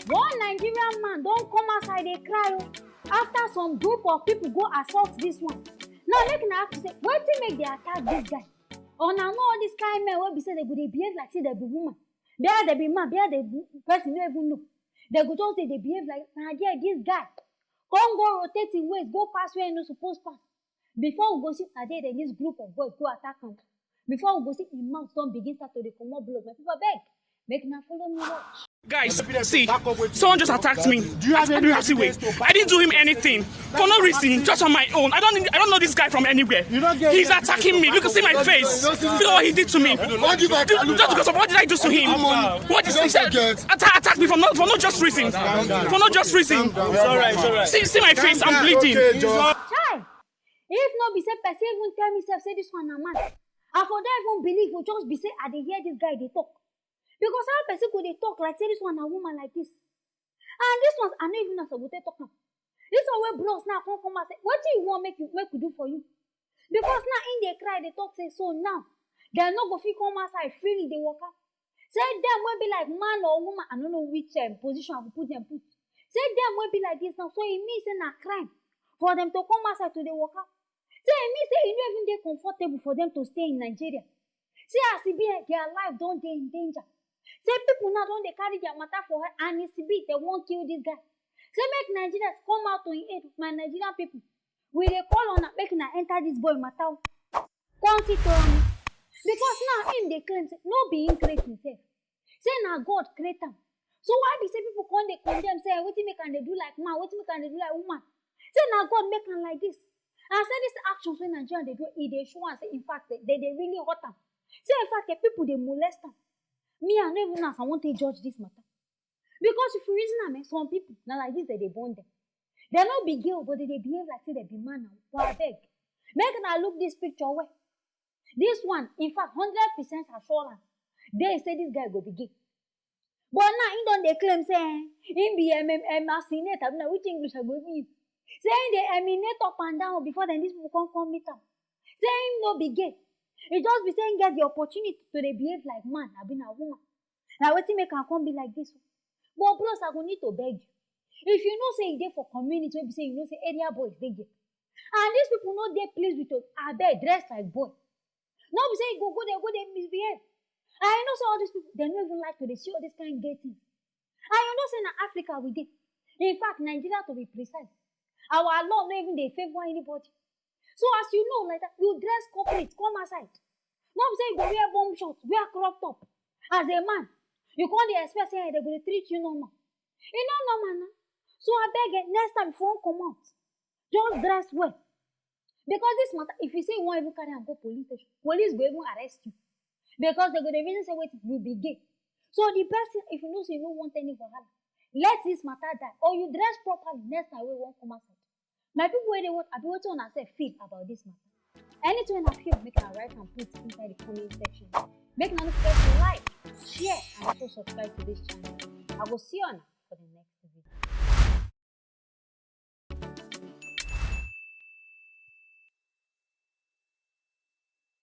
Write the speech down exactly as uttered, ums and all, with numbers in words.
One Nigerian man don come outside dey cry o, after some group of people go assault this one. Now make una ask me say, wetin make dem attack this guy? Una know all this kind men wey be say dem go dey behave like say dem be woman, where dem be man, where dem be person no even know. Dem go just dey dey behave like na there this guy come go rotate him waist go pass where he no suppose pass. Before we go see na there dem this group of boys go attack am. Before we go see him mouth don begin start to dey comot blood. My people, abeg, make una follow me watch. Guys, see, someone just attacked me. Do you have any Aduasi way. I didn't do him anything. For no reason, just on my own. I don't I don't know this guy from anywhere. He's attacking me. Look, see my face. Look what he did to me. What did I Just because of what did I do to him? What is he said? Attack, attack me for no for no just reason. For no just reason. It's alright, it's alright. See, see my face. I'm bleeding. Chai! If no be say person even tell me sef say this one na man, I for don even believe o, just be say I dey hear this guy dey talk. Because how person go dey talk like say this one na woman like this? And this one, I no even know as I go take talk am. This one wey bros now come come out say, wetin you wan make you make we do for you? Because now him dey cry dey talk say so now dem no go fit come outside freely dey waka. Say dem wey be like man or woman, I no know which um, position I go put dem put. Say dem wey be like this now, so e mean say na crime for dem to come outside to dey waka. Say e mean say e no even dey comfortable for dem to stay in Nigeria. See as e be eh, their life don dey in danger. Say people now don dey carry their matter for head and e be dem wan kill this guy. Say make Nigerians come out to im aid, my Nigerian people. We dey call una make una enter this boy matter o. Come see to am. Because now him dey claim say no be him create himself. Say na God create am. So why be say people come dey condemn say wetin make am dey do like man, wetin make am dey do like woman? Say na God make am like this. And say these actions wey Nigerians dey do, e dey show am say in fact dem dey really hurt am. Say in fact eh, people dey molest am. Me, I no even know as I wan take judge this matter. Because if you reason am eh, some people na like this dem dey born dem. Dem no be girl but dem dey behave like say dem be man now. But abeg, make una look this picture well. This one, in fact, hundred percent assurance dey say this guy go be gay. But now he don dey claim say eh, him be um, um, eminate, abi na which English I go even use? Say him dey eminate up and down before then these people come come meet am. Say him no be gay. E just be say him get the opportunity to dey behave like man, abi na woman. Na wetin make am come be like this o. But bros, I go need to beg you. If you know say you dey for community wey be say you know say area boys dey gay, and these people no dey pleased with you, abeg dress like boy. No be say you go go there go dey misbehave. And you know say all these people dem no even like to dey see all this kind gay thing. And you know say na Africa we dey. In fact, Nigeria to be precise, our law no even dey favour anybody. So as you know like that, you dress corporate come outside. No be say you go wear bomb short, wear crop top as a man. You come dey expect say eh, dem go dey treat you normal. E no normal na. So abeg eh, next time if you wan comot, just dress well. Because this matter, if you say you wan even carry am go police station, police go even arrest you. Because dem go dey reason say wetin, you be gay. So the best thing, if you know say you no want any wahala, let this matter die or you dress properly next time wey you wan come outside. My people wey dey watch, abi wetin una sef feel about this matter? Anything una feel, make una write am put inside the comment section. Make una no forget to like, share and also subscribe to this channel. I go see una